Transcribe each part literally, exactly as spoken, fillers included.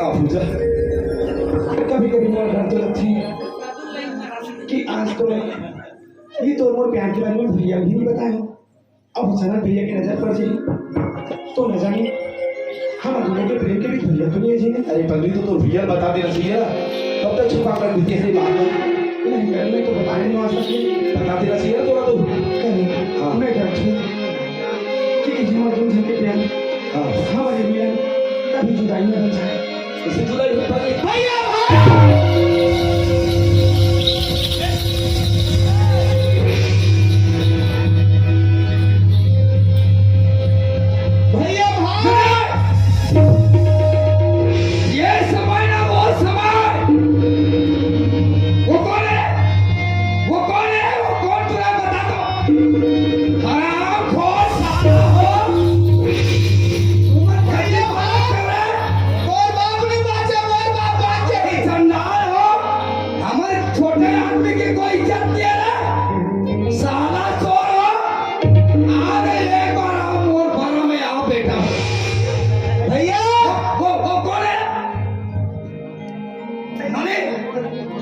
हाँ पूजा, कभी कभी मोर डर तो लगथे कि आज तो ये तो मोर प्यार के बारे में भैया भी नहीं बताया। अब अचानक भैया के नजर पड़ जाही तो न जाने हमर दोनों के प्रेम के भी धुरिया तो नहीं जी। अरे पगली, तो तोर भैया बता देना चाहिए ना, कब तक छुपा कर देती है बात? नहीं, मैं तो बताने नहीं आ सकती। बता देना चाहिए ना तोरा तो। कहीं हाँ। मैं डरती हूँ कि किसी मजनू से के प्यार हाँ। हमारे मिलन कभी जुदाई न बन जाए। इसे जुदाई बन जाए। भैया भाई! भैया भाई, ये समय ना वो समय। वो कौन है? वो कौन है? वो कौन, तुरंत बता दो। हरामखोर साला हो। भैया भाई, तोर बाप नहीं बाचे, मोर बाप बाचे। चंडाल हो, हमारे छोटे आदमी की कोई इज्जत नहीं है ना। साला चोर हो, आ रे एक बार आओ मोर भरा में आओ बेटा। भैया! वो, वो, वो कौन है? ननी,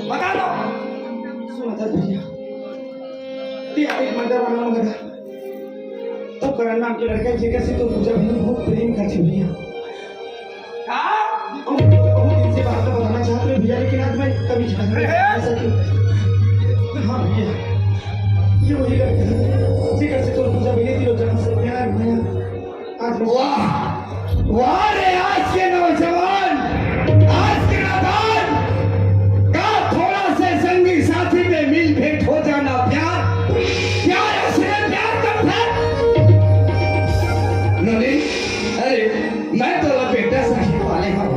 बता दो। सुन दस भैया, ते एक मंदिर बनाने लगा, तब पर नाम के लड़का, जेकर से तो पूजा भी बहुत प्रेम करथे भैया। का? हम तो बहुत दिन से बात बताना चाहत रहे भैया, लेकिन आज मैं कभी झगड़ा नहीं कर सकी। हाँ भैया, ये वही लड़का है, जेकर से तो पूजा भी नहीं, दिलो जान से प्यार भैया। आज मैं वाह, वाह रे आज के नौजवान, आज के नादान, का थोड़ा से संगी साथी में मिल भेंट हो जाना प्यार? प्यार असली प्यार कब है? नोनी, अरे, मैं तो ला बेटा सही वाले हूँ।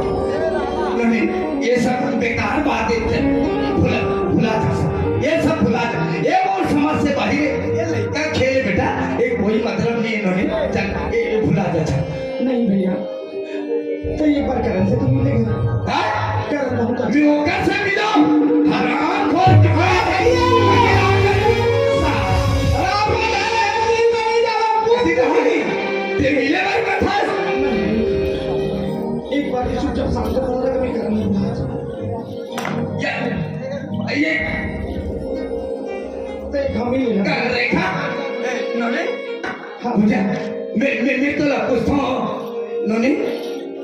नोनी, ये सब बेकार बात है, भुला, भुला जा सब, ये सब भुला जा, ये मोर समझ से बाहर है, ये लड़का खेल बेटा, ये कोई मतलब नहीं है नोनी, चल, ये, ये भुला जा, चल। नहीं भैया, तो एक बार करण से तो मिलेगा। हाँ? करण बहुत अच्छा। मैं ओकर से मिलो। हरामखोर कहाँ है? ते मिले भाई कथा। एक बार ये चुपचाप शांत हो जाएगा, मैं करण नहीं बुला। ये, ये तो एक हम ही लेना। कर रेखा। ए, नोनी। हाँ। पूजा, मैं, मैं, मैं तोला पूछथों, नोनी,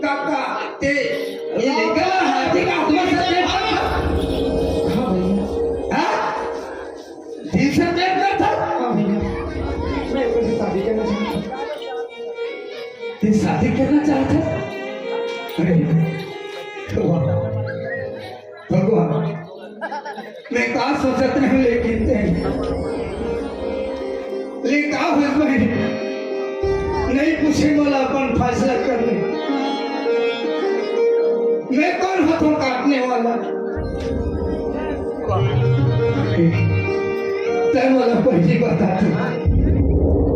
काका, ते ये लइका ला हाथी का आत्मा से प्रेम करता? हाँ भैया। हाँ? दिल से प्रेम करता? हाँ भैया। मैं ओकर से शादी करना चाहता हूँ। ते शादी करना चाहता? अरे, वाह। भगवान, मैं का सोचत रहूं, लेकिन ते, ले का होइस भाई? नहीं पूछे मोला अपन फैसला कर ले। मैं कौन हाथों काटने वाला? तै मोला पहिली बता दे।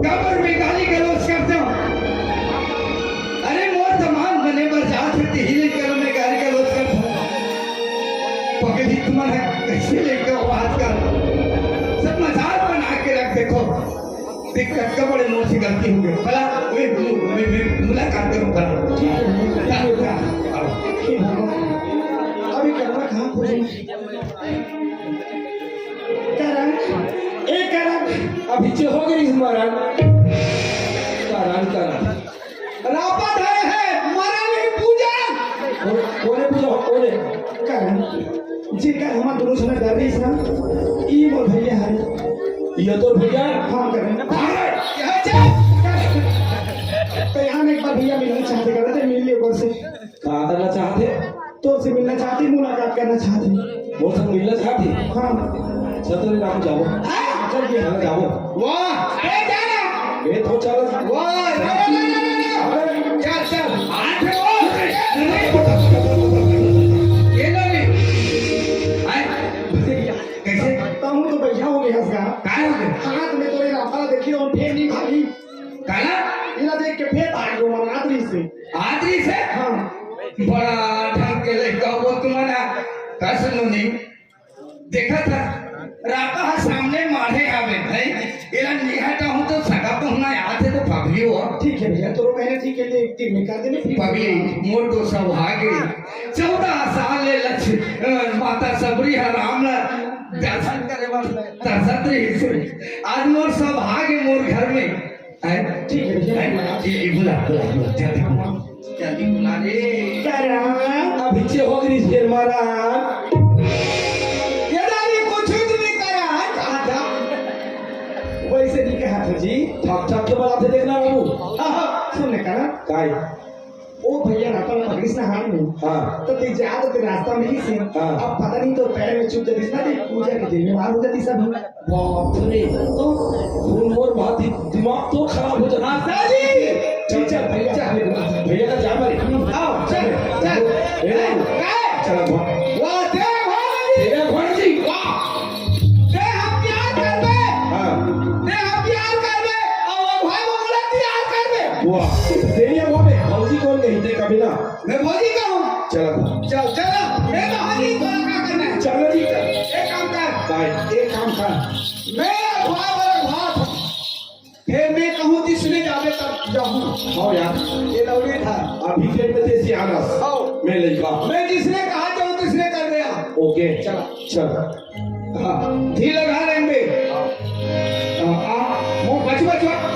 काबर मैं गाली गलौज करता हूँ? अरे मोर जमान बने बर जात हे, तेही लइका ल मैं गाली गलौज करत हंव। पगली तुमन ह कइसे लइका हो आजकल, सब मजाक बना के रख देथो। देख कतका बड़े मोर से गलती हो गे। भला मैं, मैं, मैं मुलाकात करूँ भला। ठीक है, ठीक है। हे भगवान, अभी करना कहाँ पूजा? करण, ए करण। अभी जे हो गे रिहिस मरण। करण, करण। रापा धरे हे, मरण नहीं पूजा। को-, कोने पूजा हो, कोने? करण, जेकर हमर दोनों झन डर रहिस ना, ई मोर भैया हे। ये तो भैया। हाँ, करण। अरे, यहाँ चल। तो यहाँ एक बार भैया मिलना चाहते, करण, ते मिल ले ऊपर से। का करना चाहत हे? तोर से मिलना चाहत हे, मुलाकात करना चाहत हे। मोर से मिलना चाहत हे? हाँ। चल, तोरे नाम जाबो। हाँ? चल, ये चल, जाबो। वाह, ए, जा ना। ए, तो चल। वाह, ना, ना, ना। चल, चल। आठ हो। ये लो रे। आए। कैसे? कहूँ तो भैया हो गे हंस गा। काय हो गे? हाथ में तोरे रापा देखी और फेर नहीं भागी। काला? इला देख के फेर भाग गो मन आदरी से। आदरी से? हाँ। बड़ा ढंग के लइका हो तुमन ह। कस नोनी। देखत हस, रापा ह सामने माढ़े हावे, भाई। एला निहटा हूँ तो सगा पहुना आथे तो पगली हो। ठीक है भैया, तोरो कहना ठीक है, ले एक तीर में कर देने, फिर पगली, मोर तो सौभाग्य। चौदह साल ले लक्ष्मी, अ, माता सबरी ह राम ला दर्शन करे बर तरसत रहिस। आज मोर सौभाग्य मोर घर में है। ठीक है, ठीक है। ये, ये बुला, बुला, बुला, जल्दी बुला। जल्दी बुला रे। करण। अभी जे हो गे रिहिस फेर मरण। ये दाई कुछ भी नहीं करण। कहा था? वैसे नहीं कहा था जी। ठक ठक के बुलाथे देखना बाबू। हाँ, हाँ, सुन ले करण। काय? ओ भैया, रापा ला पकड़िस ना हाथ में। हाँ। तो ते जात ते रास्ता में ही से। हाँ। अब पता नहीं तो पैर में चुभ जातिस ना, ते पूजा के जिम्मेवार हो जातिस सब। बाप रे, तो फुल मोर बात दि-, दिमाग तो खराब हो जाता। हाँ, सर जी। चल, चल, भैया, चल, भैया का जा मारे। आओ, चल, चल। ए, ए, ए। चल, अब। वाह, जय भवानी। जय भवानी जी। वाह। ते हम प्यार करबे। हाँ। ते हम प्यार करबे। और वो भाई वो बोला प्यार करबे। वाह। तेरी अब हमें भौजी कौन कही थे कभी ना? मैं भौजी कहूँ। चल। चल, चल। मैं तो हाजिर, तोला का करना है? चल जी, चल। एक काम कर। काय? एक काम कर। मैं अगवा बर अगवा था। फेर मैं कहूँ जिसने जावे तब जाहूँ। हाँ यार। ये लौड़ी था। अभी फेर में तेसी आनस। आओ। मैं लइका। मैं जिसने कहा जाऊँ तिसने कर दे। ओके। चला। चल। हाँ, ढील लगा लेंगे। हाँ, हाँ, मो बच, बच, बच।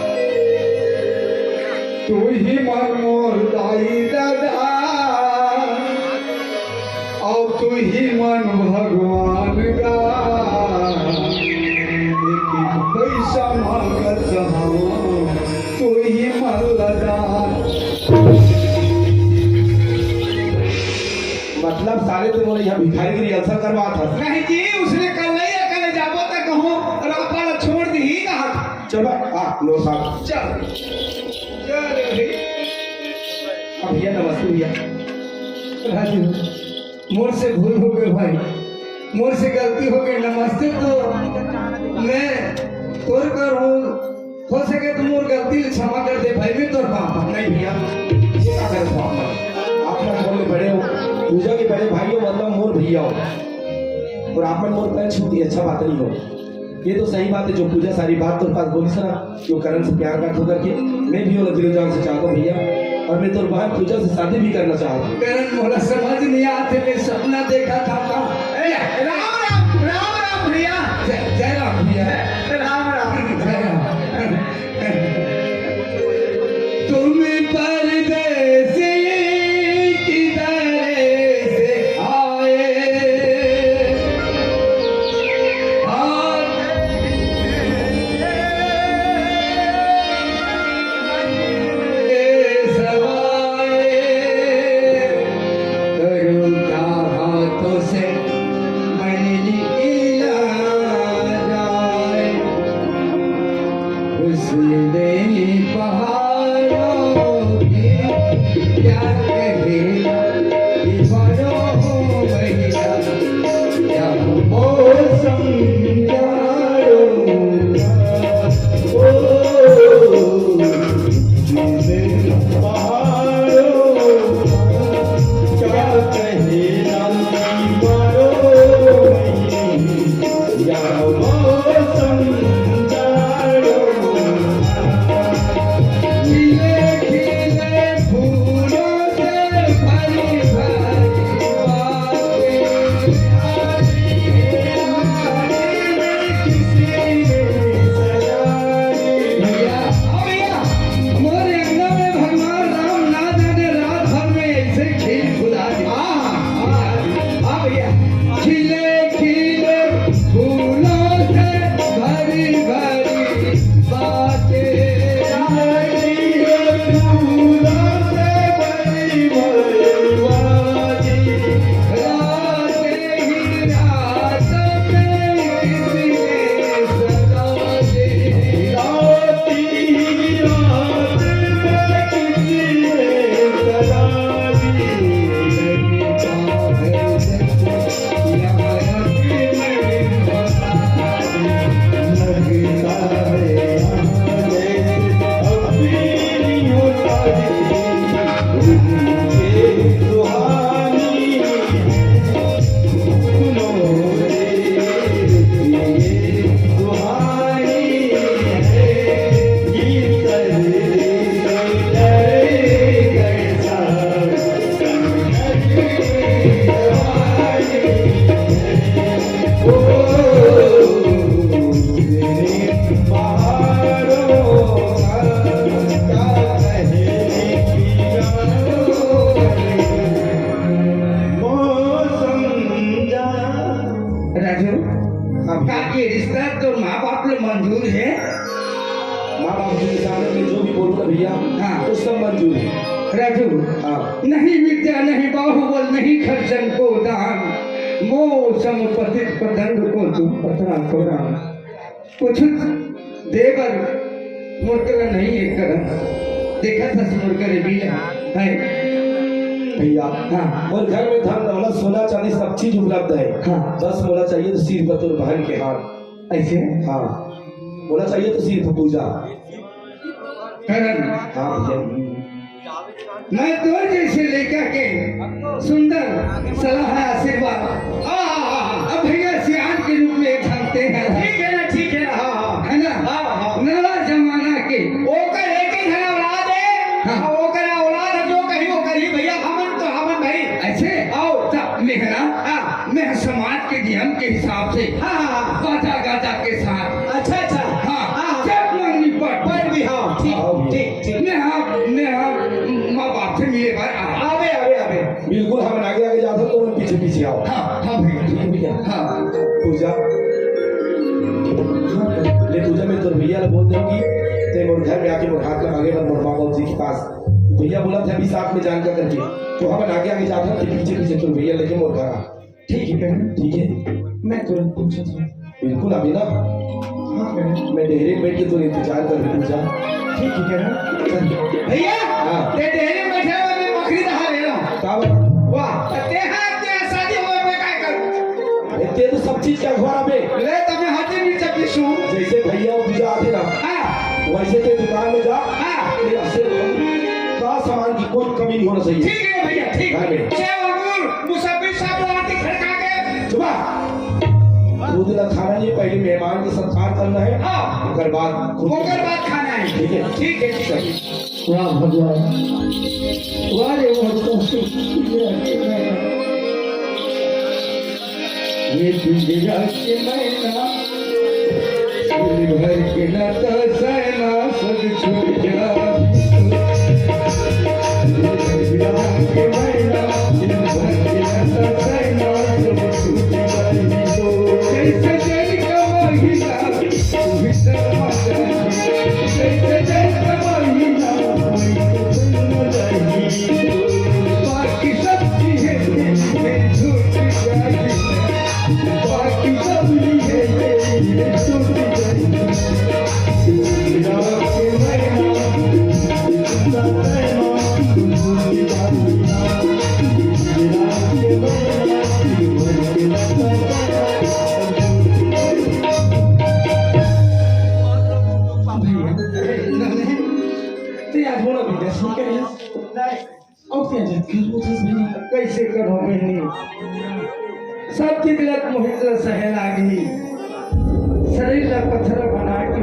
तू ही मन मोर दाई ददा, अउ तू ही मन भगवान गा। एक एक पैसा मांगत हूँ, तू ही मन लदा। मतलब साले तो मोला यहाँ भिखारीगिरी अइसन करवात हस। नहीं जी, उसने कल नहीं है, कल जाबो त कहूँ रापा ला छोड़ दी ही कहा था। चल भाई, आ, लो साहब। चल। चल रे भाई। अब भैया नमस्ते भैया। राजू, मोर से भूल हो गए भाई, मोर से गलती हो गई। नमस्ते तो मैं तोर कर हूँ, हो सके तो मोर गलती ले क्षमा कर दे भाई, मैं तोर पापा। नहीं भैया, ये का करत हो आप? आप ना बोल बड़े हो, पूजा के बड़े भाई हो, मतलब मोर भैया हो, और आप मन मोर पैर छू दिए, अच्छा बात नहीं हो। ये तो सही बात है, जो पूजा सारी बात तोर पास बोली सना, जो करण से प्यार करत हो करके, मैं भी ओला दिलो जान से चाहत हूँ भैया, और मैं तोर बहन पूजा से शादी भी करना चाहत हूँ। करण, मोला समझ नहीं आते, मैं सपना देखा था का? ए, राम राम, राम राम भैया। जय, जय राम भैया। राम राम। जय राम। तुम परदेसी किधर से आए, आते सवाए, करूँ क्या हाथों से मन निकला जाए। उसने पहाड़ों की क्या कहे, दीवानों भैया, क्या मौसम जाड़ों का। ओ, उसने पहाड़ों का क्या कहे, दीवानों भैया। मोर अंगना में भगवान राम ना जाने रात भर में ऐसे खिल खुला दे। हाँ, हाँ, हाँ भैया। खिले खिले फूलों से भरी भरी बातें। खिले फूलों से भरी भरी बातें। रातें ही रात में किसी ने सजा दी। रातें ही रात राजू, हाँ भैया। का ये रिश्ता तो माँ बाप ले मंजूर है? माँ बाप जी के सामने में जो भी बोलूँ ना भैया, हाँ। वो सब मंजूर है। राजू, हाँ। नहीं विद्या, नहीं बाहुबल, नहीं खर्जन को दान, मौसम पतित पतंग को तुम पतरा को राम। कुछ देवर मोर करा नहीं है करन। देखा था मोर करे भी है। भैया, हाँ। मोर घर में धन दौलत, सोना चांदी, सब चीज उपलब्ध है। हाँ। बस मोला चाहिए तो सिर पर तोर बहन के हाथ। ऐसे? हाँ। मोला चाहिए तो सिर्फ पूजा। करन। हाँ भैया। मैं तोर जैसे लइका के सुंदर सलाह है, आशीर्वाद। हाँ, हाँ, हाँ, हाँ। अब भैया सियान के रूप में जानते हैं। ठीक है ना, ठीक है ना, हाँ, हाँ। है ना? हाँ, हाँ। नवा जमाना के। ओकर एक ही है औलाद है। हाँ। हाँ, ओकर औलाद है, जो कहीं वो करी भैया, हमन तो हमन भाई। ऐसे? आओ। त मेहरा, हाँ। मैं समाज के नियम के हिसाब से हाँ, हाँ, हाँ। बाजा गाजा के साथ। अच्छा, अच्छा। हाँ, हाँ, हाँ। चट मंगनी पर। पर भी, हाँ, ठीक, आओ। ठीक, ठीक। मैं हाँ, मैं हाँ, हाँ भैया। ठीक है भैया। हाँ। पूजा, ले पूजा, मैं तोर भैया ला बोल देंगी, ते मोर घर में आके मोर हाथ लगा के मोर माँ बाबू जी के पास। भैया बोला था अभी साथ में जान का करके, तो हम आगे आगे जाते हैं, पीछे पीछे तोर भैया लेके मोर घर आ। ठीक है, ठीक है। मैं तुरंत पहुंचता हूँ। बिल्कुल अभी ना। हाँ, मैं डेहरी में बैठ के तो इंतजार कर रही हूँ, जा। ठीक है, चल। भैया, हाँ। ते डेहरी में बैठे हुए मैं मखरी दहा ले रहा हूँ। का बात? वाह, ते हाँ, ते शादी हुआ मैं काय करूँ? अरे, ते तो सब चीज का घर अबे। ले, तब मैं हाथी भी चपली सूं। जैसे भैया पूजा आते ना, हाँ। वैसे ते दुकान में जा। हाँ। ते ऐसे का सामान की कोई कमी नहीं होना चाहिए। ठीक है भैया, ठीक है। हाँ, भैया। सेव, अंगूर, मुसब्बी, सब लाके खड़का के। चुप। दूध ना खाना नहीं, पहले मेहमान के सत्कार करना है, हाँ। ओकर बाद खुद ओकर बाद खाना है। ठीक है। ठीक है, ठीक है। वाह भगवान, वाह रे, वाह। ये पिंजरा के मैना, दिल भर के ना तो सैना सब छूट जा। भैया, ते आज मोला विदेश में करिस। अउ ते आज घर उठस भैया। कैसे करो बहनी? सब किदलत मोहित ला सहल आ गई। शरीर ला पत्थर बना के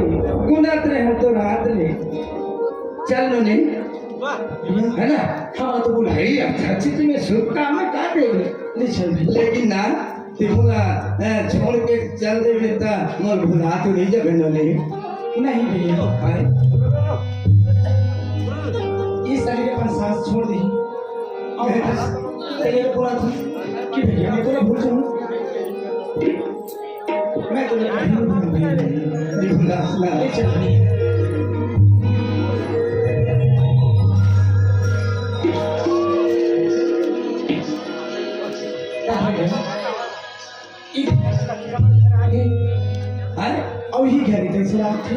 गुनत रहे तो रात ले। चल नोनी। है ना? हाँ, तो बोला, "हे, अच्छा, अच्छी तुम्हें शुभकामना का दे?" नहीं चल रही। लेकिन ना, तिहुला, ए, छोड़ के चल देबे त मोर भुला तो नहीं जाबे न ले। नहीं भैया। भाई। ये सारी अपन साथ छोड़ दी। और तेरे पूरा था कि भैया मैं तो ना भूल जाऊँ। मैं तो ना भूल जाऊँ। ये भुला, भुला। ये चल रही है। कहाँ गया? अरे, अउ ये घर कैसे आप थे?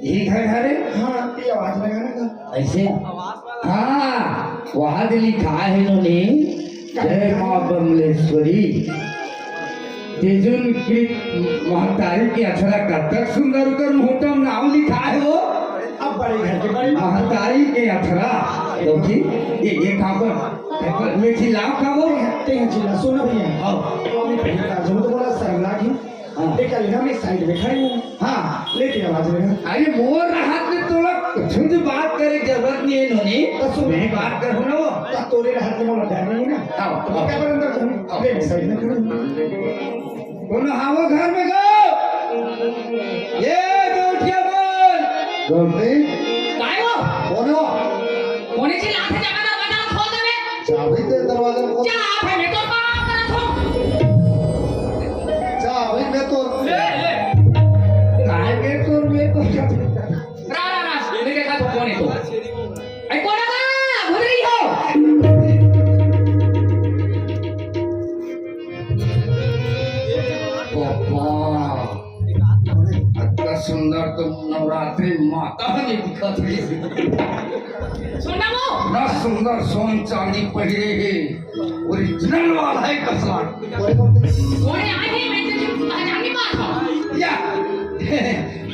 ये घर हरे? हाँ, ये आवाज लगा ना का? ऐसे? हाँ, वहाँ दे लिखा है नोनी, जय माँ बमलेश्वरी। तेजुन की महतारी के अथरा कतक सुंदर उकर मुहूर्तम नाम लिखा है वो। अब बड़े घर के बड़े महतारी के अथरा। तो की, ये, ये कहाँ पर? मैं चिल्लाऊं का वो? ते हैं चिल्ला, सुनो भैया। हाँ। तो अभी पहले राजू तो बोला, शर्म लागी। हाँ। एक कल ना मैं साइड में खड़ी हूँ। हाँ। लेके आवाज में। अरे मोर हाथ में तोला कुछ भी बात करे के जरूरत नहीं है नोनी। तो सुन। मैं बात करूँ ना वो। तो तोरे हाथ में मोला डर नहीं ना। हाँ, तो हाँ। क्या पर अंदर करूँ? हाँ। मैं साइड में खड़ी हूँ। कोनो हावो घर में गो। ये गौठिया बोल। गौठी? काय हो? कोनो? कोने चिल्लाथे जगह ना बता खोल दे बे। चाबी दे दरवाजा खोल। क्या आप है? मैं तो पाप करत हूँ। चाबी मैं तो ले, ले। काय मैं तो, मैं तो क्या? रा, रा, रा, ये देखा तो कौन है तो? ए, कोन बा? घुघरी हो। बाबा, अतना सुंदर तो नवरात्रि माता नहीं दिखत हे। सुन ना वो। ना सुंदर सोन चांदी पहिरे हे, ओरिजिनल वाला है कसला। कोने आए हैं, मैं तेरी पहचान नहीं पाता। या,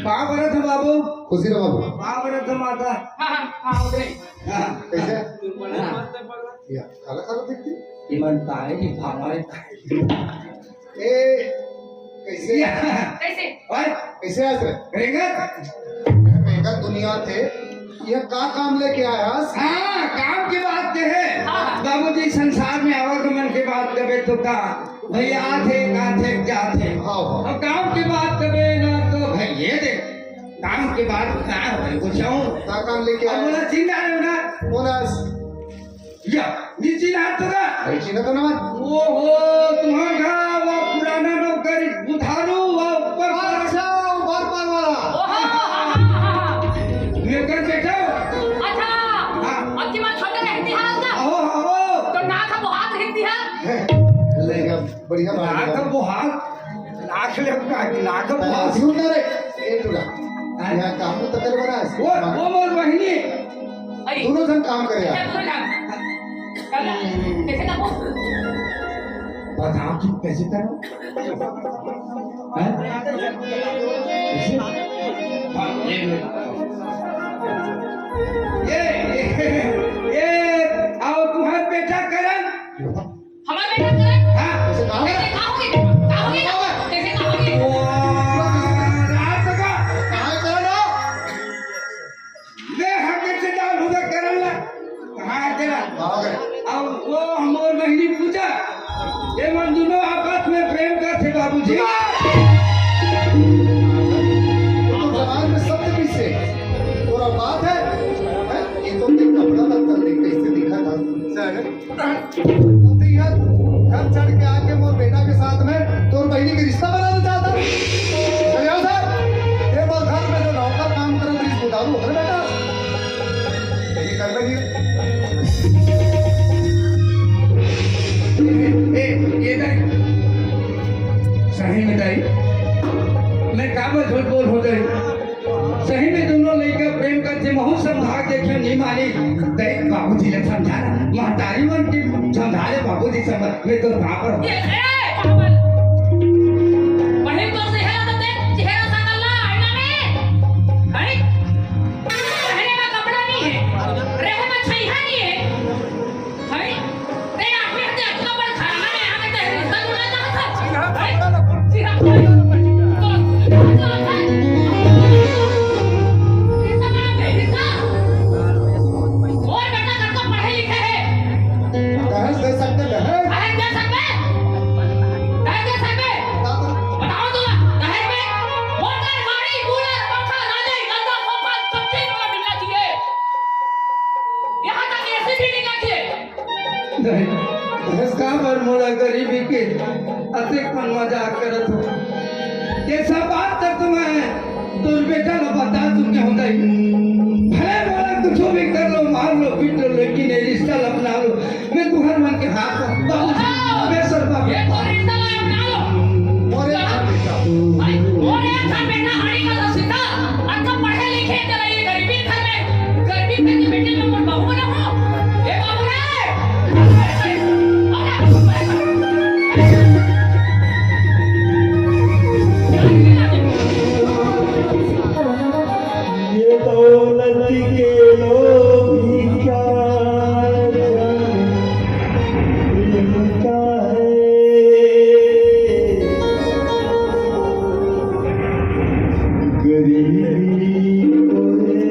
पाँव परत हँव बाबू। खुशी रहो बाबू। पाँव परत हँव माता। हाँ, हाँ, हाँ, उधर ही। हाँ। कैसे? हाँ। या, काला काला दिखती? ईमान तारे की भावना है। ए, कैसे? या। कैसे? और? कैसे आए थे? रेंगत? रेंगत दुनिया थे। ये का काम लेके आया है? हाँ, काम की बात के है। हाँ। बाबूजी संसार में आवागमन की बात करे तो का? भैया आथे, आथे, जाथे। हाँ, हाँ। अब काम की बात करे ना तो भाई ये देख। काम के बाद का होय, पूछूं? का काम लेके अब आए? मोला जिंदा रहो ना। बोनस। या, नी चिन्हात होगा। अरे, चिन्हत हो ना मैं। ओहो, तुम्हारा वो पुराना नौकरी, बुधारू, वो ऊपर वाला। अच्छा, ऊपर, ऊपर वाला। ये कर बेटा। अच्छा, हाँ। अब की बार छोटे रहती है ना? आहो, आहो। तो नाक हम हाथ रहती है। ले, बढ़िया बात है। नाक वो हाथ, नाक ले, नाक वो हाथ। क्यों ना रे? ए, टूरा। हाँ? यहाँ काम तो कर बना है। वो, वो मोर बहिनी। अरे। दोनों जन काम करे यार। दोनों काम। कर ले। कैसे करो? बताओ तुम कैसे करो? हैं? कैसे? हाँ, ये, ये, ये, ये, आओ तुम्हारा बेटा करण। हमारा बेटा करण? हाँ। कैसे कहा होगी? कहा होगी? कैसे कहा होगी? वो रात का। कहाँ है करण? मैं हक से जान हुआ करण ला। हाँ, तेरा। हाँ, करण। अब वो हमर बहिनी पूजा, ये मन दोनों आपस में प्रेम करथे बाबूजी। तो समाज में सत्य पीछे और बात है, हैं? ये तो देख कपड़ा लत्ता देख कैसे दिखा था। सर, अब तो यहाँ घर चढ़ के आके मोर बेटा के साथ में तोर बहिनी के रिश्ता बनाना चाहता। चले आओ सर, ये मोर घर में जो नौकर काम करत रहिस बुधारू, ओकर बेटा। ये कर बहिनी। ए, ए, ए, दाई। सही में दाई, मैं का झूठ बोल हो गई? सही में दोनों लइका प्रेम करथे, महू समझा के क्यों नहीं मानी? देख बाबूजी ले समझा, महतारी मन के समझा ले बाबूजी समझ, मैं तो पागल हूँ। ये, ए, पागल। पढ़े तो से है तो देख, चेहरा सा गल्ला, आईना में। अरे, पहने का कपड़ा नहीं है, रहे का छैया नहीं है। भाई, तेरे आदमी हत्या अतना बड़ घराना में आके तेरे रिश्ता जुड़ा था, था। भाई, सिर्फ भाई, तो, तो, तो, रिश्ता बना दे, रिश्ता। और बेटा, लड़का पढ़े लिखे है। दहेज दे सकते, दहेज। दहेज दे सकते? दहेज दे सकते? बताओ तो, दहेज में मोटर, गाड़ी, कूलर, पंखा, राजाई, गद्दा, सोफा, सब चीज वाला मिलना चाहिए। यहाँ तक एसी भी मिलना चाहिए। नहीं, का बर मोला गरीबी के अतेक मन मजाक करत हो। ये सब बात तक तो मैं तोर बेटा ला बता चुके हूँ दाई। भले मोला कुछ भी कर लो, मार लो, पीट लो, लेकिन ये रिश्ता ला अपना लो। मैं तुहर मन के हाथ में बाबूजी, मैं सर बाबू। ये तो रिश्ता ला अपना लो। और एक बेटा। भाई, और एक था बेटा, हाड़ी का तो सीधा, अतका पढ़े लिखे, तेरा ये गरीबी घर में, गरीबी घर के बेटे में मोर बहू बना हो। ए बाबू रे! ये दौलत के लोभी क्या जाने प्रेम क्या है। गरीबी को है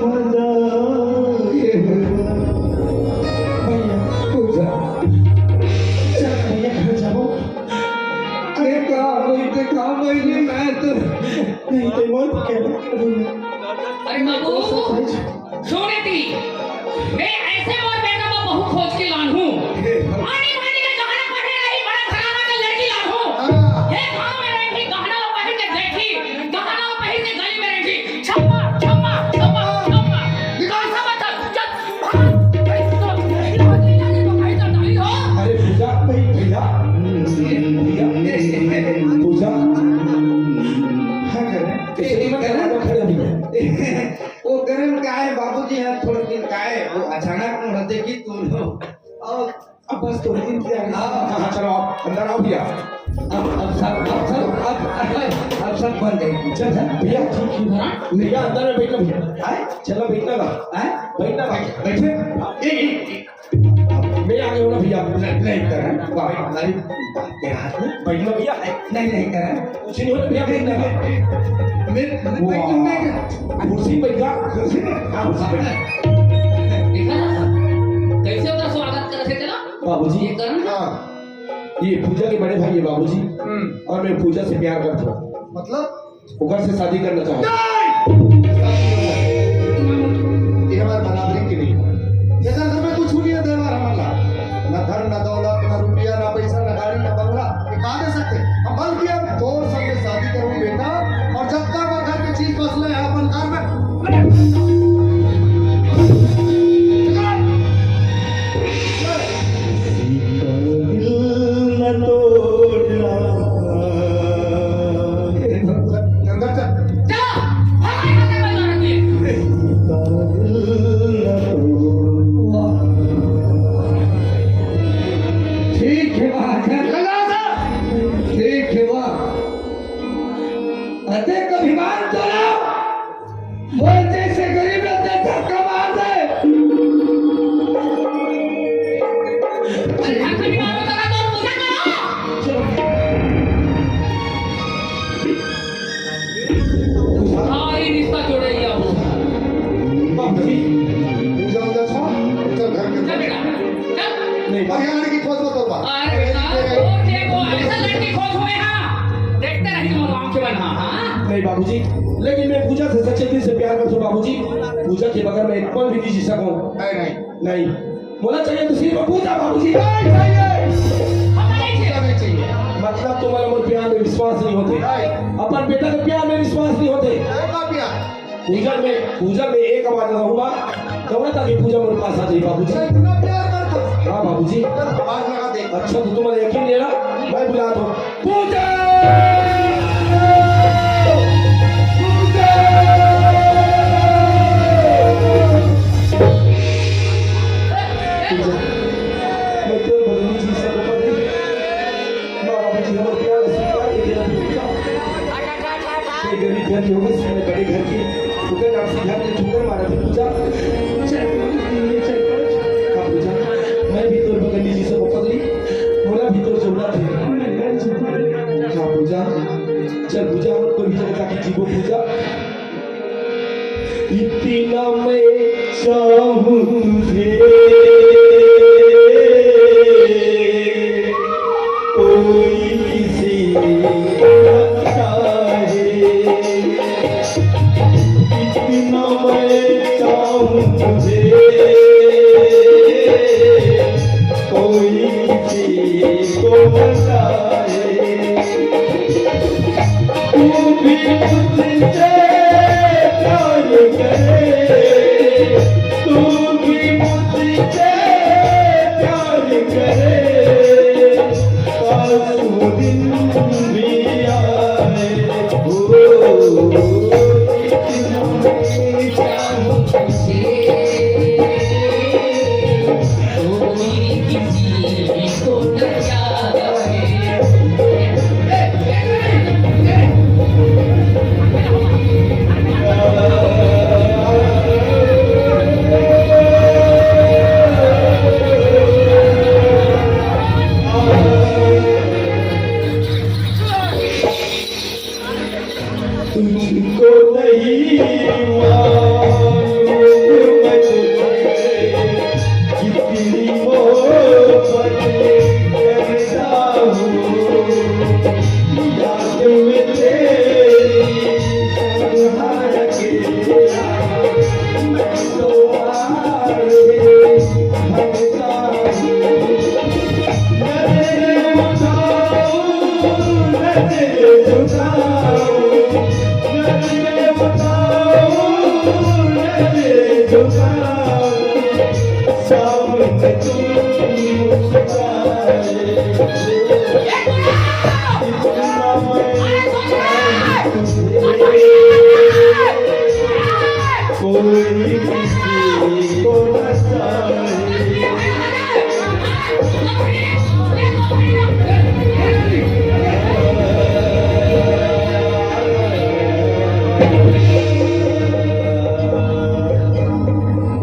मजा। भैया, तू जा। चल, भैया, घर जाओ। अरे, का होई ते का होई, मैं तो नहीं, ते मत कह। अरे बाबू, सुन ती, मैं ऐसे मोर बेटा मा बहू खोज के लान हूँ। आनी बानी के गहना पहने रही, बड़ा घराना के लड़की लान हूँ। हाँ। ये गाँव में रही, गहना ला पहिर के देखी, गहना ला पहिर के गली में रही। छप्पा, छप्पा, छप्पा, छप्पा। निकाल। समझ, चल, भाग। अरे पूजा, भैया, भैया, पूजा। हाँ, कर रहे हैं। ए, ए, खड़े हो गए। वो गरम का है बाबूजी, यहाँ थोड़े दिन का है, वो अचानक मुड़ देखी तू लोग। और अब बस थोड़े दिन की आगे। हाँ, हाँ, हाँ, चलो, आप अंदर आओ भैया। अब, अब सब, अब सब, अब, अब सब बन जाएगी। चल, चल, भैया, ठीक है। भैया, अंदर में बैठो भैया। आए? चलो, बैठना था। आए? बैठना था। बैठ, बैठे। ए, ए, ए। मैं आ गया हूँ ना भैया। नहीं, नहीं, करण, बाबा, हमारी बात के हाथ में। बैठना भैया। नहीं, नहीं, करण। कुछ नहीं होता भैया, बैठना। मैं, मैं, मैं, वाह। मैं, कुर्सी पे बैठा, कुर्सी पे, हाँ, कुर्सी पे बैठा। देखा ना? कैसे ओकर स्वागत करे थे तेरा? बाबूजी। ये करण? हाँ। ये पूजा के बड़े भाई है बाबूजी। हम्म। और मैं पूजा से प्यार करता हूँ। मतलब? ओकर से शादी करना चाहता हूँ। नहीं! शादी नहीं होता। ये हमारा धक्का मार दे। अल्लाह को नहीं मारो, तो पूजा करो। सारी रिश्ता जोड़े ही आप। बाबूजी, पूजा वूजा छोड़, चल घर में। चल बेटा, चल। नहीं, बढ़िया लड़की खोज मत होता। अरे बेटा, वो देखो, ऐसा लड़की खोज हुए हाँ। देखते रही तुम आँखें बंद, हाँ, हाँ। नहीं बाबूजी, लेकिन मैं पूजा से सच्चे दिल से प्यार करता हूँ बाबूजी। पूजा के बगैर मैं एक पल भी नहीं जी सकूँ। नहीं, नहीं। नहीं। बोला चाहिए तो सिर्फ पूजा बाबूजी। नहीं चाहिए। पूजा नहीं चाहिए। मतलब तुम्हारा मोर प्यार में विश्वास नहीं होते। नहीं। अपन बेटा के प्यार में विश्वास नहीं होते। नहीं बाप यार। पूजा में, पूजा में एक आवाज लगाऊंगा, दौड़त आके पूजा मोर पास आ जाई बाबूजी। सही, इतना प्यार करता। हाँ बाबूजी। चल, आवाज लगा दे। अच्छा, तो तुम्हारा यकीन नहीं रहा, मैं बुलाता हूँ। पूजा! पूजा! पूजा। मैं तोर बदली जी से बता दे। माँ बाबूजी हमर प्यार स्वीकार के देना पूजा। ये गरीब घर की होगी, इसमें बड़े घर की ठुकर, नाम से घर में ठुकर मारा थी पूजा। चल, चल, हाँ पूजा, मैं भी तोर बगली जी से बपत ली, मोला भी तोर जरूरत है। हाँ पूजा, चल पूजा, हमर कोई भी जगह जाके जीवो पूजा। इतना मैं चाहूँ तुझे, कोई किसी को न चाहे। इतना मैं चाहूँ तुझे, कोई किसी को न चाहे। तू भी मुझसे प्यार करे, तू भी मुझसे प्यार करे, काश वो दिन भी आए। ओ, इतना मैं चाहूँ तुझे। तुझको नहीं मालूम मैं तुझे कितनी मोहब्बत करता हूँ। याद में तेरी तन्हा अकेला मैं तो हार गई। कोई किसी को न चाहे।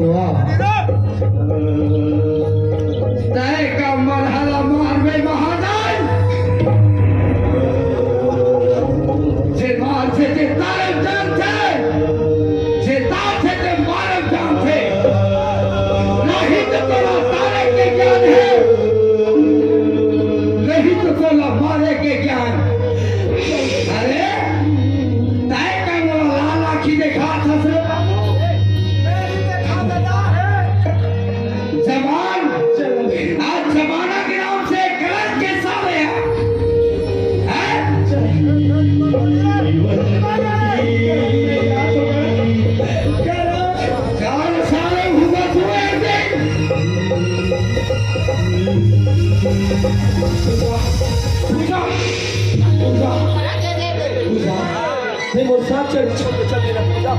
वाह। तय का मरहला मारबे महाराज। जे मारथे ते तारक जानथे, जे तारथे ते मारक जानथे। नहीं तो तोला तारे के ज्ञान हे, नहीं तो तोला मारे के ज्ञान। अरे, तय का मोला लाल आँखी देखात हस रे बाबू। जबान, आज जमाना के नाम से गलत के साले हैं। हैं? कौन साले हुआ तू एक दिन? पूजा, पूजा, पूजा, पूजा। नहीं, वो साथ चल, चल, चल, मेरा पूजा।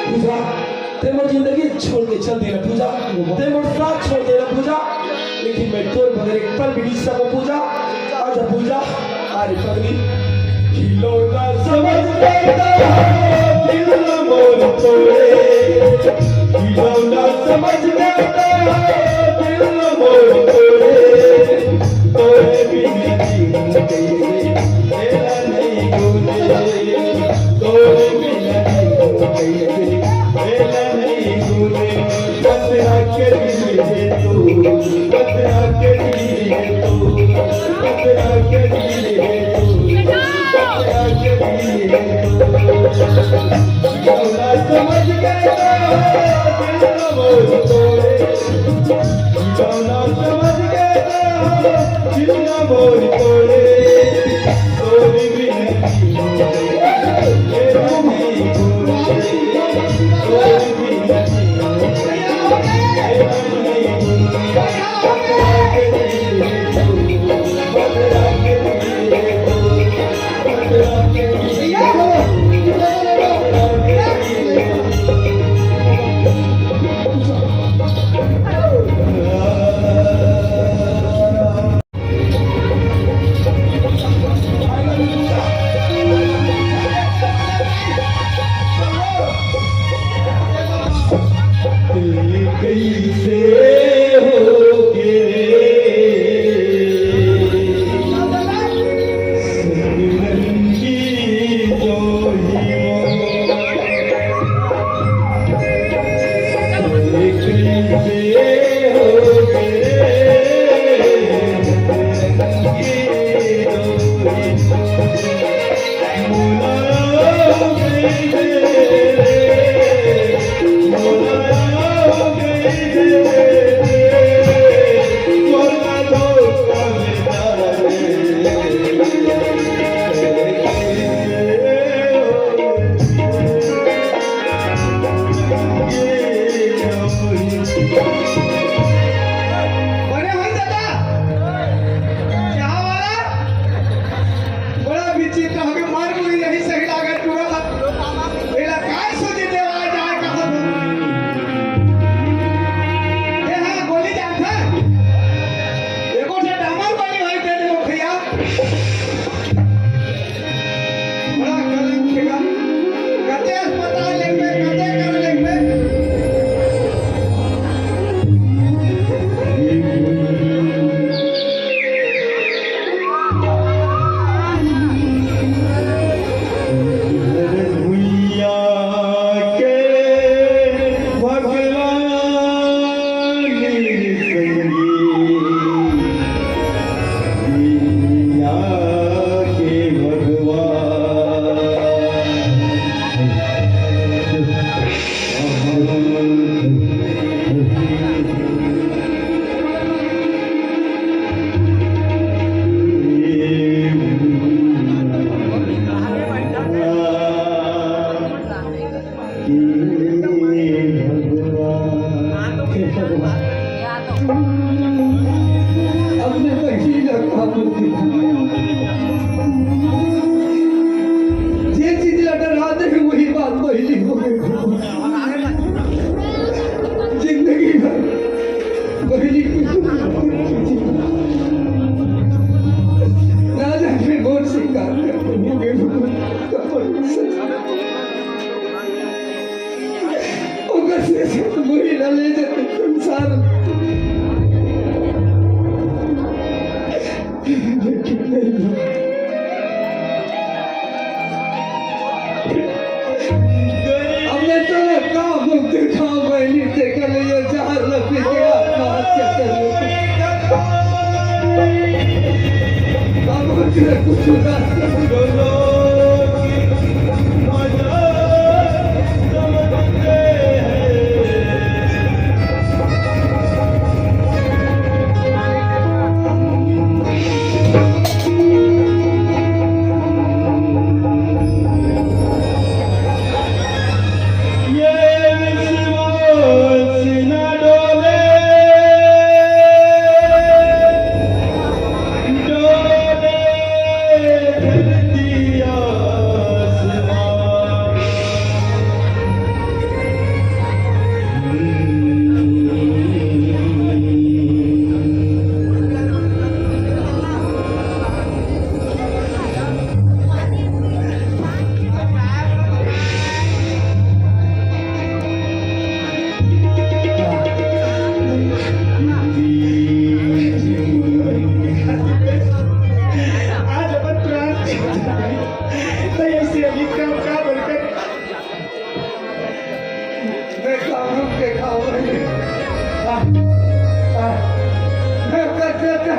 पूजा, ते मोर जिंदगी छोड़ के चल देना पूजा, ते मोर साथ छोड़ देना पूजा, लेकिन मैं तोर बगैर एक पल भी नहीं सकूं पूजा। आजा पूजा, अरे पगली। खिलौना समझ के तो दिल मोर तोरे, खिलौना समझ के तो दिल मोर तोरे, तोरे बिन जीवन कैसे, मेरा नहीं गुजरे, तोरे बिन जीवन कैसे, मेरा नहीं गुजरे। पतरा के दिल है तू, पतरा के दिल है तू, पतरा के दिल है तू, पतरा के दिल है तू। खिलौना समझ के तो दिल मोर तोरे, खिलौना समझ के तो दिल मोर तोरे, तोरे बिन जीवन कैसे, मेरा नहीं गुजरे, तोरे बिन जीवन कैसे, मेरा नहीं गुजरे। कैसे हो गिरे सतरंगी जोही मोर। कैसे हो गिरे सतरंगी जोही मोर। बड़े भाई दादा, क्या वाला? बड़ा विचित्र हवे, मार मुड़ी नहीं सही लागत पूरा। एला काय सूजी देवा जाय कहा? ए हाँ, गोली जानता? एको ठे डामर गोली होई दे दे भैया। बड़ा कलंक के काम। कते अस्पताल लेबे, कते कर लेबे। भुइया के भगवान संगी, भुइया के भगवान। अपने बहिनी ला का बोलती? जे चीज ला डराते हैं, वही बात पहली हो गई। जिंदगी भर बहिनी की राजा के मोर सिंगार करते हुए ओकर से, से तो वही ला ले जाते संसार। लेकिन नहीं। हमने तो का मुंह दिखाओ, बहिनी, ते कल ये जहर न पी के आत्महत्या कर लेते। अब मुझे कुछ ना देखा भाई। आ, आ, मैं कर देता,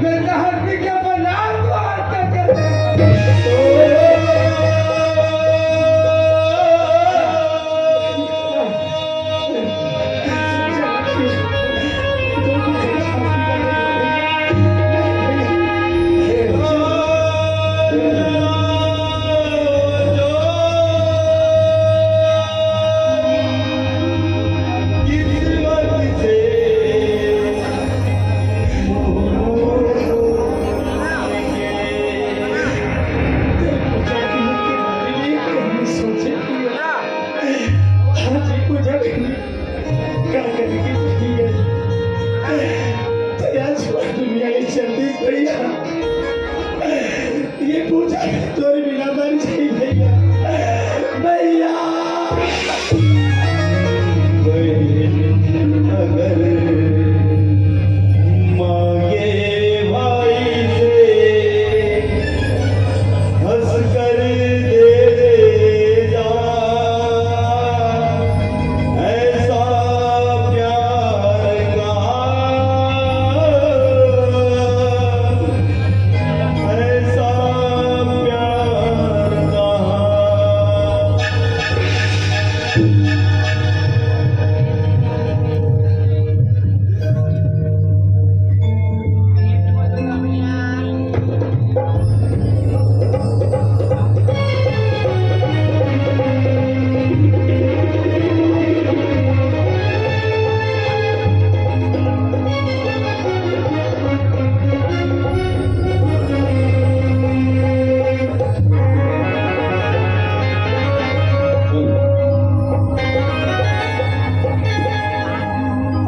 मैं तो हर पी के बना दो, आज तक कर देता। दुनिया के चलती भैया, ये पूजा तोरे बिना मर जाई भैया। भैया। अगर मांगे भाई से हंस कर दे दे जा, ऐसा प्यार कहाँ, ऐसा प्यार कहाँ।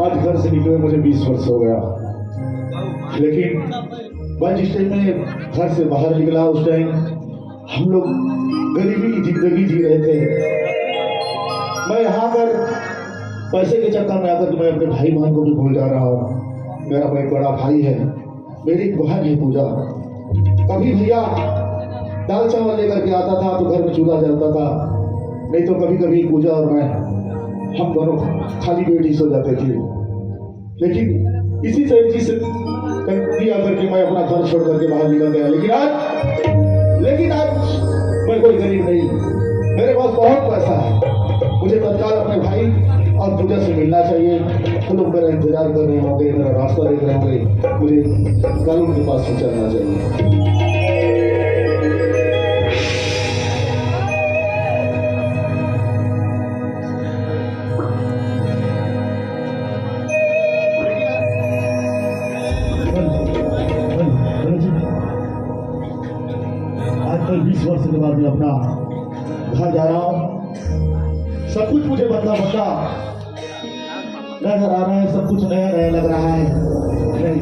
आज घर से निकले मुझे बीस वर्ष हो गया, लेकिन मैं जिस टाइम में घर से बाहर निकला, उस टाइम हम लोग गरीबी की जिंदगी जी रहे थे। मैं यहाँ पर पैसे के चक्कर में आकर मैं अपने भाई बहन को भी भूल जा रहा हूँ। मेरा भाई, बड़ा भाई है, मेरी एक बहन है पूजा। कभी भैया दाल चावल लेकर के आता था तो घर में चूल्हा जलता था, नहीं तो कभी कभी पूजा और मैं, हम दोनों खाली पेट ही सो जाते थे। लेकिन इसी तरह से गलती आकर के मैं अपना घर छोड़ करके बाहर निकल गया। लेकिन आज, लेकिन आज मैं कोई गरीब नहीं, मेरे पास बहुत पैसा है। मुझे तत्काल अपने भाई और पूजा से मिलना चाहिए। वो लोग मेरा इंतजार कर रहे होंगे, मेरा रास्ता देख रहे होंगे। मुझे कल उनके पास से चलना चाहिए। आज मैं बीस वर्ष के बाद मैं अपना घर जा रहा हूँ। सब कुछ मुझे बदला बदला नजर आ रहा है, सब कुछ नया नया लग रहा है। नहीं,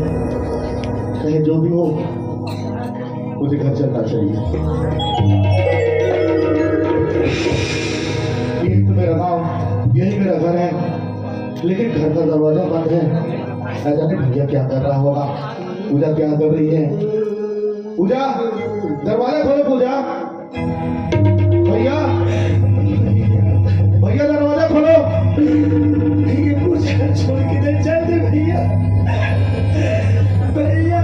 चाहे जो भी हो, मुझे घर चलना चाहिए। यही तो मेरा गांव, यही मेरा घर है, लेकिन घर का दरवाजा बंद है। न जाने भैया क्या कर रहा होगा, पूजा क्या कर रही है। पूजा, दरवाजा खोलो पूजा। भैया, भैया दरवाजा खोलो। ये पूजा छोड़ के दे, चल दे भैया। भैया।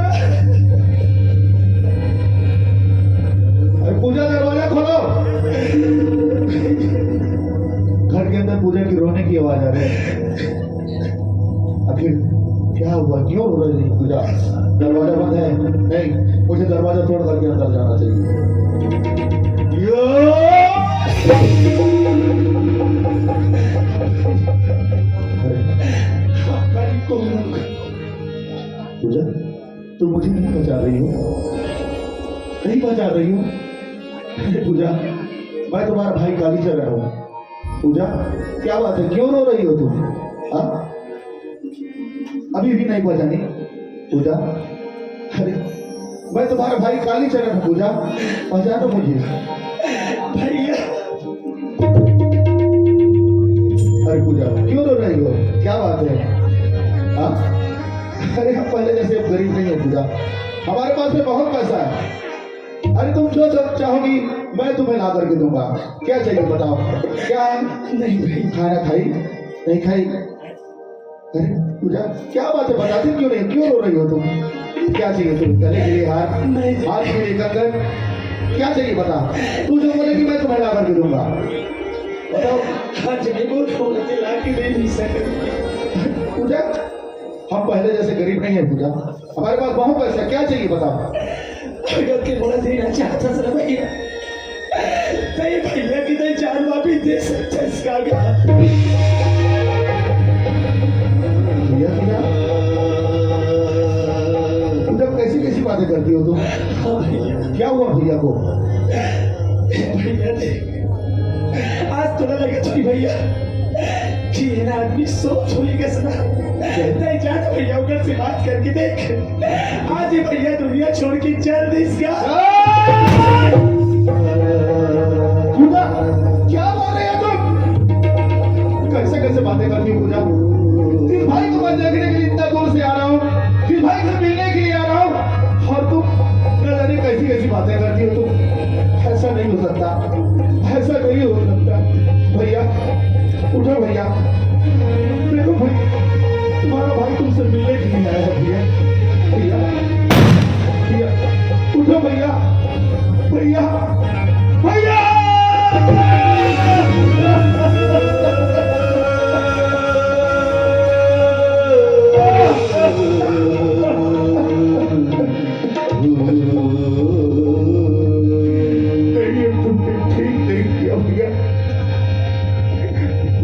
अरे पूजा दरवाजा खोलो। घर के अंदर पूजा की रोने की आवाज आ रही है। आखिर क्या हुआ, क्यों रो रही है पूजा? दरवाजा बंद है। नहीं, मुझे दरवाजा तोड़ करके अंदर जाना चाहिए। यो! अरे, पूजा, तुम मुझे नहीं पहचान रही हो? नहीं पहचान रही हो? अरे पूजा, मैं तुम्हारा भाई कालीचरण हूँ। पूजा, क्या बात है, क्यों रो रही हो तुम? हाँ? अभी भी नहीं पहचानी पूजा? अरे, मैं तुम्हारा भाई कालीचरण हूँ पूजा, पहचानो मुझे। भैया। अरे पूजा, क्यों रो रही हो? क्या बात है? हाँ? अरे, हम पहले जैसे अब गरीब नहीं है पूजा, हमारे पास में बहुत पैसा है। अरे तुम जो चा-, चाहोगी, मैं तुम्हें ला करके दूंगा। क्या चाहिए बताओ? क्या है? नहीं भाई। खाना खाई? नहीं खाई। अरे पूजा, क्या बात है, बताती क्यों नहीं, क्यों रो रही हो तुम? क्या चाहिए तुम्हें? गले के लिए हार, नहीं जी। हाथ के लिए कंगन, क्या चाहिए बता। तू जो बोलेगी मैं तुम्हें ला करके दूंगा। बताओ। आज ये बहुत होने ला के दे नहीं सके। पूजा, हम पहले जैसे गरीब नहीं है पूजा, हमारे पास बहुत पैसा है, क्या चाहिए बताओ। अगर के बड़ा देना चाहता था भैया, तो ये भैया की तो जान वापिस दे सकते इसका क्या? भैया की जान? पूजा, कैसी कैसी बातें करती हो तुम? हाँ भैया। क्या हुआ भैया को? भैया देख, आज तो ना लगे थी भैया कि ये ना आदमी सोच हुई कैसे ना। नहीं जान भैया, उधर से बात करके देख। आज ये भैया दुनिया छोड़ के चल दी इसका। पूजा, क्या बोल रहे हो तुम? कैसे कैसे बातें करती हो पूजा? जिस भाई को मैं देखने के लिए इतना दूर से आ रहा हूँ, जिस भाई से मिलने के लिए आ रहा हूँ, और तुम न जाने कैसी कैसी बातें करती हो तुम। ऐसा नहीं हो सकता, ऐसा नहीं हो सकता। भैया, उठो भैया, देखो भाई, तुम्हारा भाई तुमसे मिलने के लिए आया है भैया। भैया, भैया, उठो भैया, भैया, भैया। नहीं, तुमने ठीक नहीं किया भैया,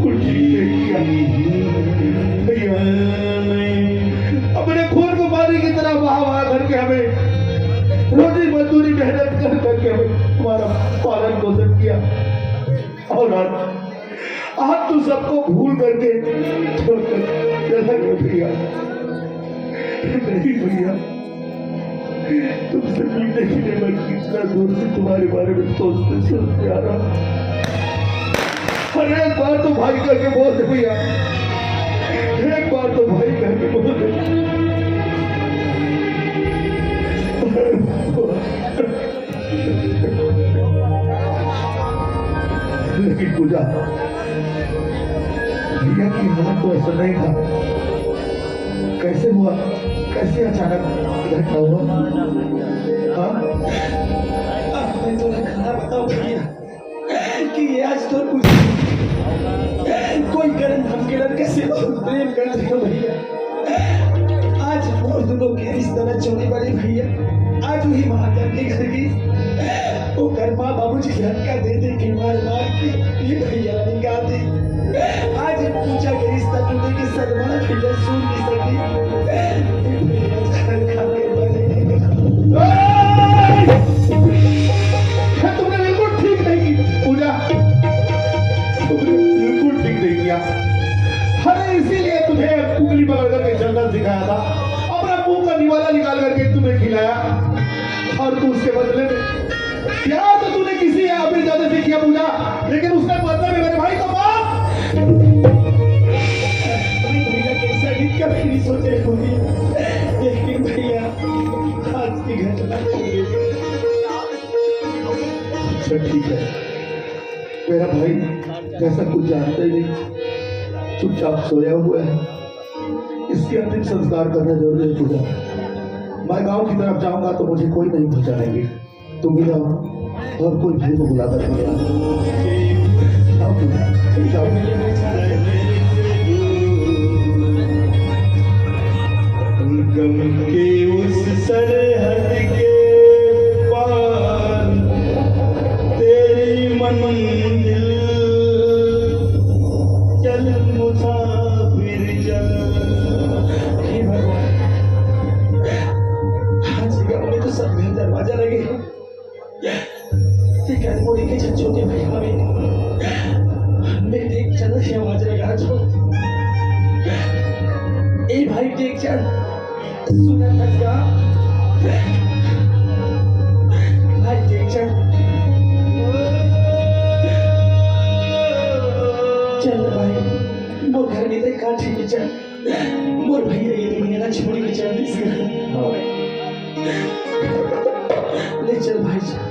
कुछ ठीक नहीं किया। भैया, अपने खून को पानी की तरह बहा बहा करके हमें रोजी मजदूरी मेहनत कर करके हमें तुम्हारा पालन पोषण किया। और आज, आज तो सबको भूल करके छोड़कर चला गया भैया। नहीं भैया, तुमसे मिलने के लिए मैं कितना दूर से तुम्हारे बारे में सोचते सोचते आ रहा हूँ। अरे एक बार तो भाई करके बोल दे भैया, एक बार तो भाई करके बोल दे। लेकिन पूजा, भैया की हालत तो ऐसा नहीं था। कैसे हुआ, कैसे अचानक घटना हुआ? हाँ? अब मैं तो खाना बताऊं भैया कि ये आज तो कुछ कोई करण धन के लड़के से बहुत प्रेम कर रहे हो भैया। आज हम दोनों के रिश्ता ना छोड़े बड़े भैया। आज वही महादेव के घर की वो घर माँ बाबू जी घर का दे दे के मार मार के ये भैया निकाल दे। आज पूजा के रिश्ता टूटे के सदमा भैया सुन नहीं सके। ये भैया जहर खा के मरे। तुमने बिल्कुल ठीक नहीं की पूजा, तुमने बिल्कुल ठीक नहीं किया। अरे इसीलिए तुझे उंगली पकड़ करके चलना सिखाया था, अपना मुंह का निवाला निकाल करके तुम्हें खिलाया, और तू उसके बदले में प्यार तो तूने किसी अमीरजादे से किया पूजा, लेकिन उसने बदले में मेरे भाई को मार। भैया कैसा दिन कभी नहीं सोचे होंगे, लेकिन भैया आज की घटना। अच्छा ठीक है, मेरा भाई जैसा कुछ जानता ही नहीं, चुपचाप सोया हुआ है, इसके अंतिम संस्कार करना जरूरी है पूजा। मैं गांव की तरफ जाऊंगा तो मुझे कोई नहीं पहचानेंगे। तुम भी जाओ और कोई भाई को बुला कर ले आओ। जाओ पूजा, जाओ। गम के उस सरहद के पार तेरी मंजिल, चल मुसाफिर चल। हे भगवान, आज गाँव में तो सब घर दरवाजा लगे हैं। ते कर मोरी के छन छोटे भाई हमें। मैं देख चल के आवाज लगा छो। ए भाई देख चल। सुना था क्या? भाई देख चल। चल भाई, मोर घर में देख का ठीक चल। मोर भैया ये दुनिया ना छोड़ के चल दिस। हाँ भाई। ले चल भाई, चल।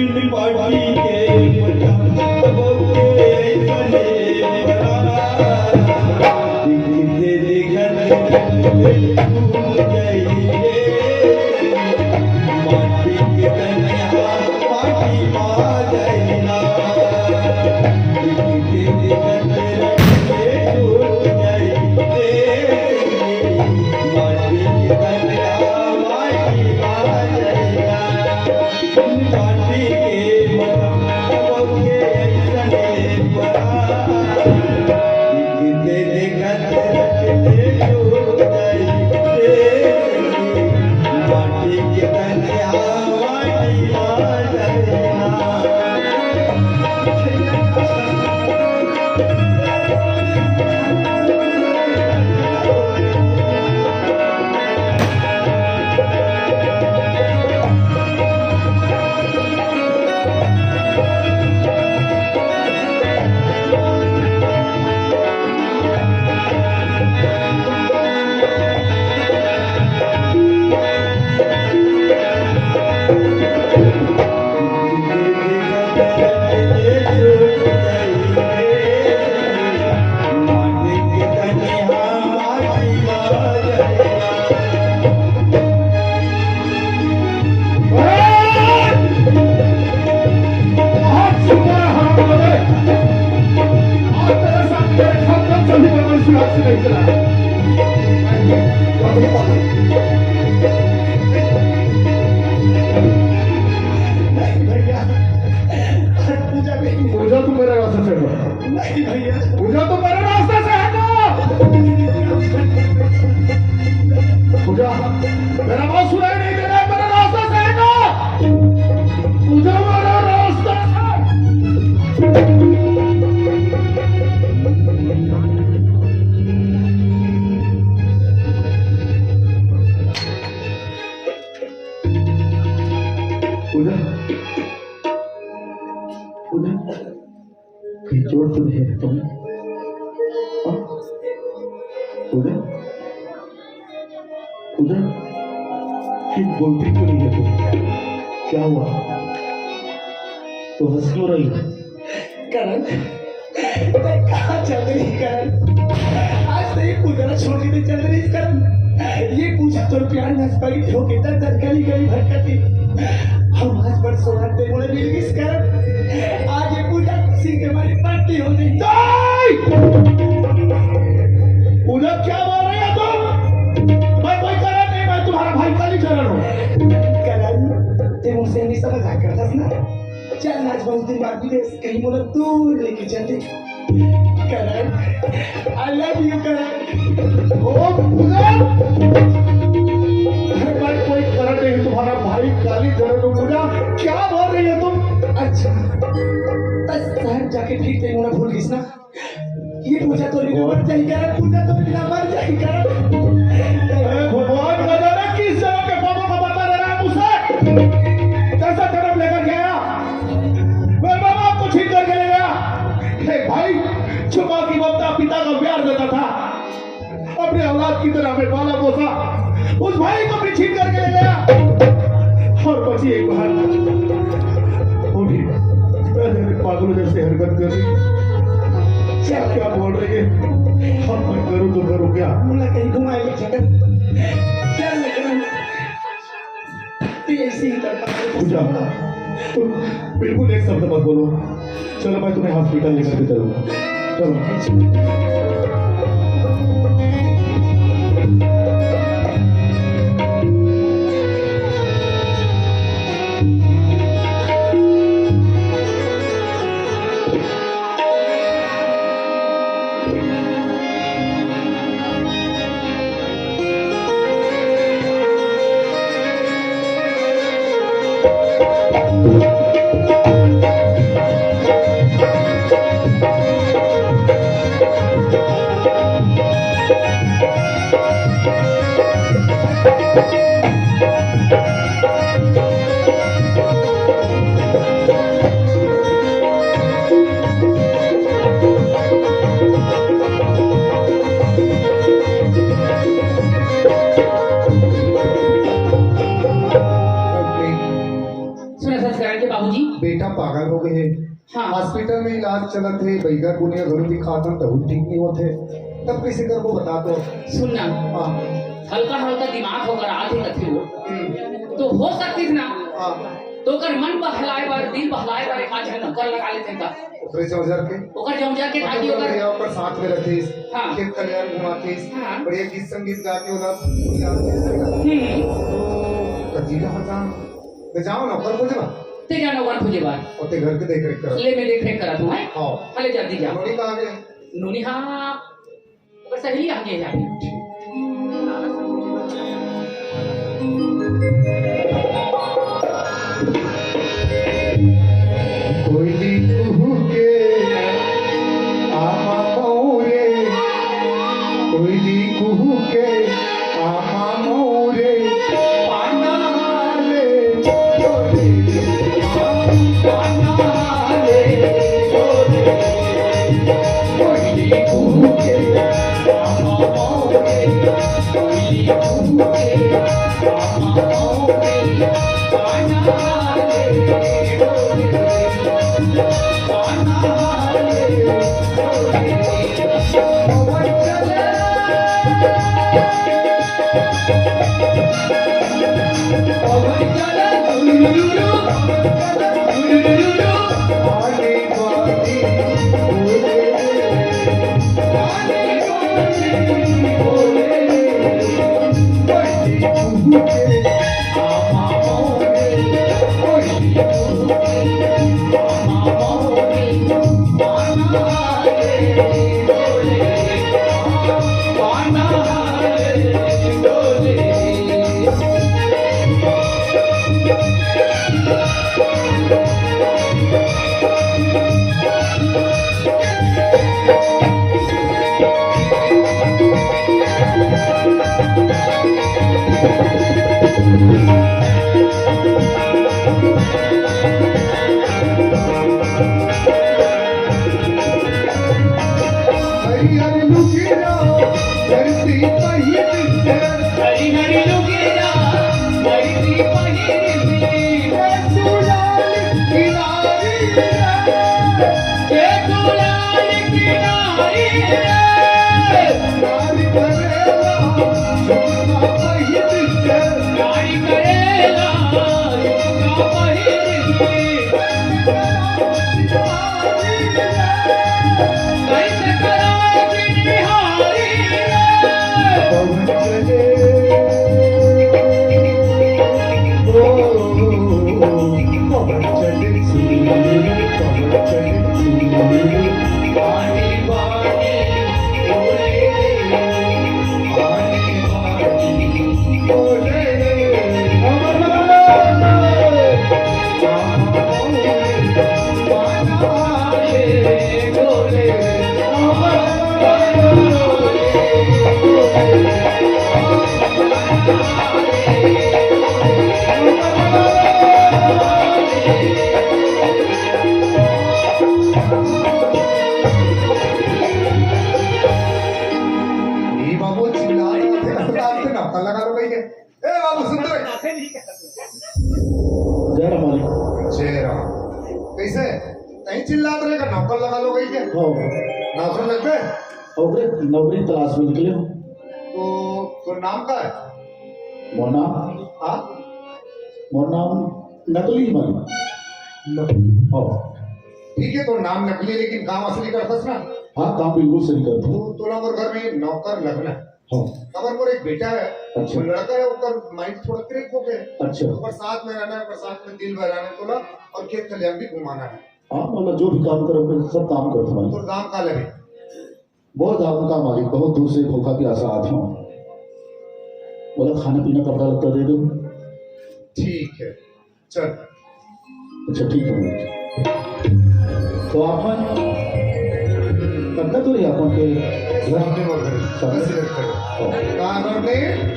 पार्टी के मजा, अब के सने बड़ा। दिखते दिखते टूट जाइए। माटी के तनिया, माटी मा जाइना। दिखते दिखते टूट जाइए। माटी के तनिया, माटी मा जाइना। नहीं भैया, आज पूजा भी नहीं। पूजा तो मेरे रास्ते से हटो। नहीं भैया। पूजा तो मेरे रास्ते से हटो। पूजा, मेरा बात सुनाई नहीं दे रहा है, मेरे रास्ते से हटो। पूजा, मेरे रास्ते से। पूजा, पूजा, कहीं चोट तो नहीं है तुम? हाँ? पूजा, पूजा, कुछ बोलती क्यों नहीं है तुम? क्या हुआ? तो हंस क्यों रही हो? करण, तैं कहाँ चल रही करण? आज तैं ये पूजा छोड़ के तैं चल रही करण। ये पूजा तोर प्यार में हंस पड़ी हो के दर दर गली गली भटकती। हम आज बड़ सौभाग्य मोले मिल गइस करण। आज ये पूजा खुशी के मारे पार्टी हो गई। पूजा क्या बोल रहे हो तुम? मैं कोई करण नहीं, मैं तुम्हारा भाई कालीचरण हूँ। करण, तैं मुझसे नहीं समझा करता ना। चल आज बहुत दिन बाद मिले। कहीं मोला दूर लेके चल दे। करण, I love you करण। ओ पूजा, मैं कोई करण नहीं, तुम्हारा भाई कालीचरण हूँ। पूजा, क्या बोल रही हो तुम? अच्छा, बस शहर जाके फिर तैं मोला भूल गइस ना। ये पूजा तो बिना मर जाई करण, पूजा तो बिना मर जाई करण। अरे भगवान का जाने किस जन्म के पापों का बदला ले रहा है मुझसे। कैसा जन्म लेकर गया? मेरे माँ बाप को छीन करके ले गया। हे भाई, जो माँ की ममता, पिता का प्यार देता था, अपने औलाद की तरह हमें पाला पोसा, उस भाई को भी छीन करके ले गया। और बची एक बहन, वो भी पागलों जैसे हरकत कर रही। क्या, क्या बोल रही है? अब मैं करूँ तो करूँ क्या? मुला कहीं घुमाए ले चक्कर। चल लेकिन तू ऐसे ही कर पाए। पूजा, तुम बिल्कुल एक शब्द मत बोलो। चलो, मैं तुम्हें हॉस्पिटल लेकर के चलूंगा। चलो। के बाबूजी। बेटा पागल हो गए हे। हाँ। हॉस्पिटल में इलाज चलत हे, बइगर बुनिया घलो दिखात हन, तहू ठीक नहीं होत हे। तब कइसे करबो बता तो। सुन ना, हाँ। हल्का हल्का दिमाग होकर आथे कथे वो। हम्म। तो हो सकतिस ना। हाँ। तो ओकर मन बहलाए बर, दिल बहलाए बर एक आध झन नौकर लगा लेते का। ओकरे जौं जर के। ओकर जौं जर के ताकि मतलब ओकर बढ़िया ओकर साथ में रखिस, हाँ। खेत खलिहान घुमातिस, हाँ। बढ़िया गीत संगीत गा के ओला। हम्म। तो कजीरा हजाम। मैं जाओ ना, पर खोजे ना। ते जाना ओकर खोजे बार। और ते घर के देख रेख कर। ले मैं देख रेख करा तू, हैं? हाँ। हले जल्दी जा। नोनी कहाँ गए? नोनी हाँ, ओकर सहेली आ गई है। कोयली कुहू के आमा मौरे, कोयली कुहू के आमा मौरे, पाना ले छोड़े, पाना ले छोड़े, कोयली कुहू के आमा मौरे। हरी हरी लुगेरा, धरती पहिर के। हरी हरी लुगेरा, धरती पहिर के। चेतू लाल किनारी रे। चेतू लाल किनारी रे। नारी करेला, झुमका पहिर के। नारी करेला, झुमका पहिर के। ये बाबू चिल्ला रहे थे, अस्पताल से नौकर लगा लो भाई के। ए बाबू, सुन तो। जय राम। जय राम। कैसे? कहीं चिल्लात रहे का, नौकर लगा लो कहीं के? हाँ। नौकर लग गए? ओकरे नौकरी तलाश में निकले हो। तो, तो नाम का है? मोर नाम? हाँ? मोर नाम नकली मन। नकली? हाँ। ठीक है, तो नाम नकली, लेकिन काम असली करतस ना? हाँ, काम बिल्कुल सही करता हूँ। तो तोला मोर घर में नौकर लगना है। हाँ। काबर मोर एक बेटा है, अच्छा। वो लड़का है, ओकर mind थोड़ा crack हो गया है। अच्छा। तो बरसात में रहना है, बरसात में दिल बहलाना है तोला, और खेत खलिहान भी घुमाना है। हाँ, मतलब जो भी काम करो, मैं सब काम करता हूँ। तो दाम का लगे? बहुत दाम का मालिक, बहुत दूर से भूखा प्यासा आता हूँ। बोला खाना पीना, कपड़ा लत्ता दे दो। ठीक है। चल। अच्छा, ठीक है। तो आप मन कतका दूर है अपन के घर? सामने वो घर है। सामने? बस इधर खड़े। हाँ। कहाँ घर में?